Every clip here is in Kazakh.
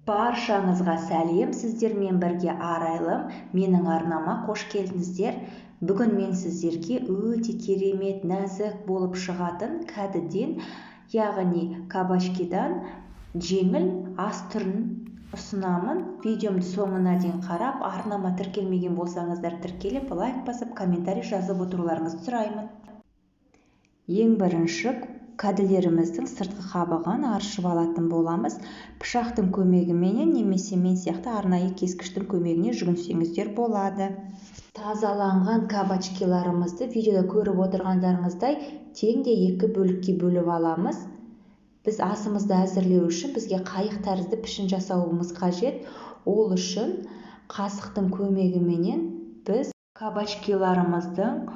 Баршаңызға сәлем, сіздермен бірге Арайлым, менің арнама қош келдіңіздер. Бүгін мен сіздерге өте керемет нәзік болып шығатын кәдіден, яғни кабачкидан жеңіл ас түрін ұсынамын. Видеомды соңына дейін қарап, арнама тіркелмеген болсаңыздар тіркеліп, лайк басып, комментарий жазып отыруларыңызды сұраймын. Ең бірінші кәділеріміздің сыртқы қабығын аршып алатын боламыз. Пышақтың көмегіменен немесе мен сияқты арнайы кескіштің көмегіне жүгінсеңіздер болады. Тазаланған кабачкиларымызды видеода көріп отырғандарыңыздай теңдей екі бөлікке бөліп аламыз. Біз асымызды әзірлеу үшін бізге қайық тәрізді пішін жасауымыз қажет. Ол үшін қасықтың көмегіменен біз кабачкиларымыздың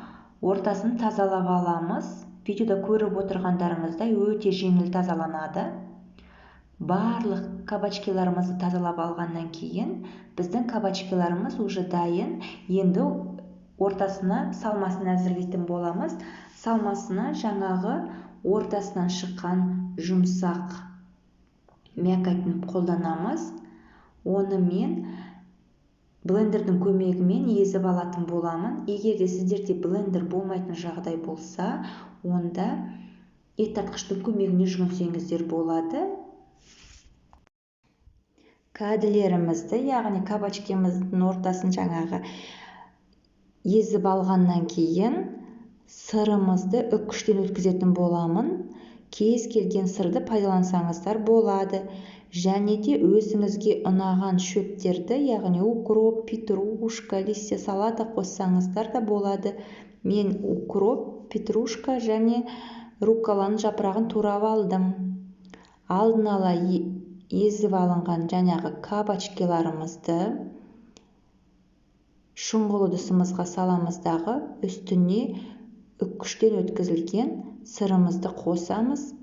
ортасын тазалап аламыз. Видеода көріп отырғандарыңыздай өте жеңіл тазаланады. Барлық кабачкиларымызды тазалап алғаннан кейін біздің кабачкиларымыз уже дайын. Енді ортасына салмасын әзірлейтін боламыз. Салмасына жаңағы ортасынан шыққан жұмсақ мякотін қолданамыз. Оны мен блендердің көмегімен езіп алатын боламын. Егер де сіздерде блендер болмайтын жағдай болса, онда ет тартқыштың көмегіне жүгінсеңіздер болады. Кәділерімізді, яғни кабачкеміздің ортасын жаңағы езіп алғаннан кейін сырымызды үккіштен өткізетін боламын. Кез келген сырды пайдалансаңыздар болады. Және де өзіңізге ұнаған шөптерді, яғни укроп, петрушка, листья салата қоссаңыздар да болады. Мен укроп, петрушка және рукколаның жапырағын турап алдым. Алдын ала езіп алынған жаңағы кабачкиларымызды шұңғыл ыдысымызға саламыз дағы үстіне үккіштен өткізілген сырымызды қосамыз.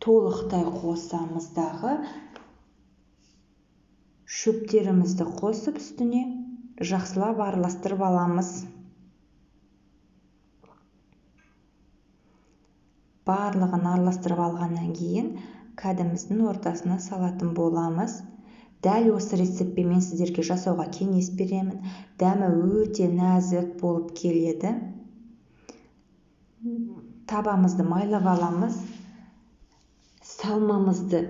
Толықтай қосамыз дағы шөптерімізді қосып үстіне жақсылап араластырып аламыз. Барлығын араластырып алғаннан кейін кәдіміздің ортасына салатын боламыз. Дәл осы рецептпен мен сіздерге жасауға кеңес беремін. Дәмі өте нәзік болып келеді. Табамызды майлап аламыз. Салмамызды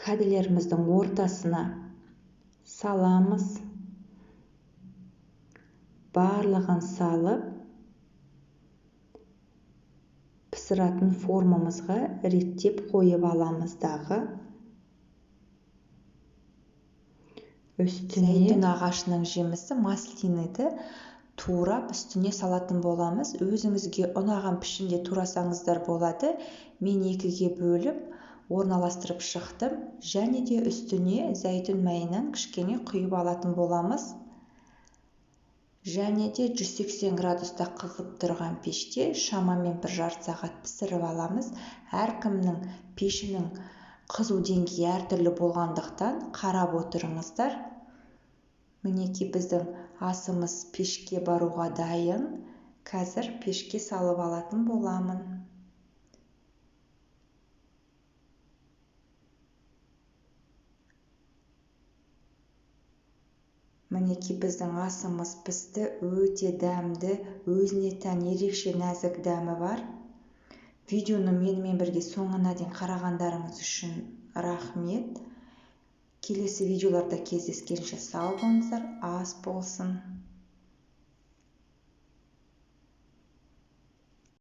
кәділеріміздің ортасына саламыз. Барлығын салып, пісіратын формамызға реттеп қойып аламыз дағы. Үстіне зәйтүн ағашының жемісі маслиныды турап үстіне салатын боламыз. Өзіңізге ұнаған пішінде турасаңыздар болады. Мен екіге бөліп орналастырып шықтым. Және де үстіне зәйтүн майынан кішкене құйып алатын боламыз. Және де 180 градуста қызып тұрған пеште шамамен 1,5 сағат пісіріп аламыз. Әркімнің пешінің қызу деңгейі әртүрлі болғандықтан қарап отырыңыздар. Мінекей біздің асымыз пешке баруға дайын. Қазір пешке салып алатын боламын. Мінекей біздің асымыз пісті, өте дәмді, өзіне тән ерекше нәзік дәмі бар. Видеоны менімен бірге соңына дейін қарағандарыңыз үшін рахмет. Келесі видеоларда кездескенше сау болыңыздар, ас болсын.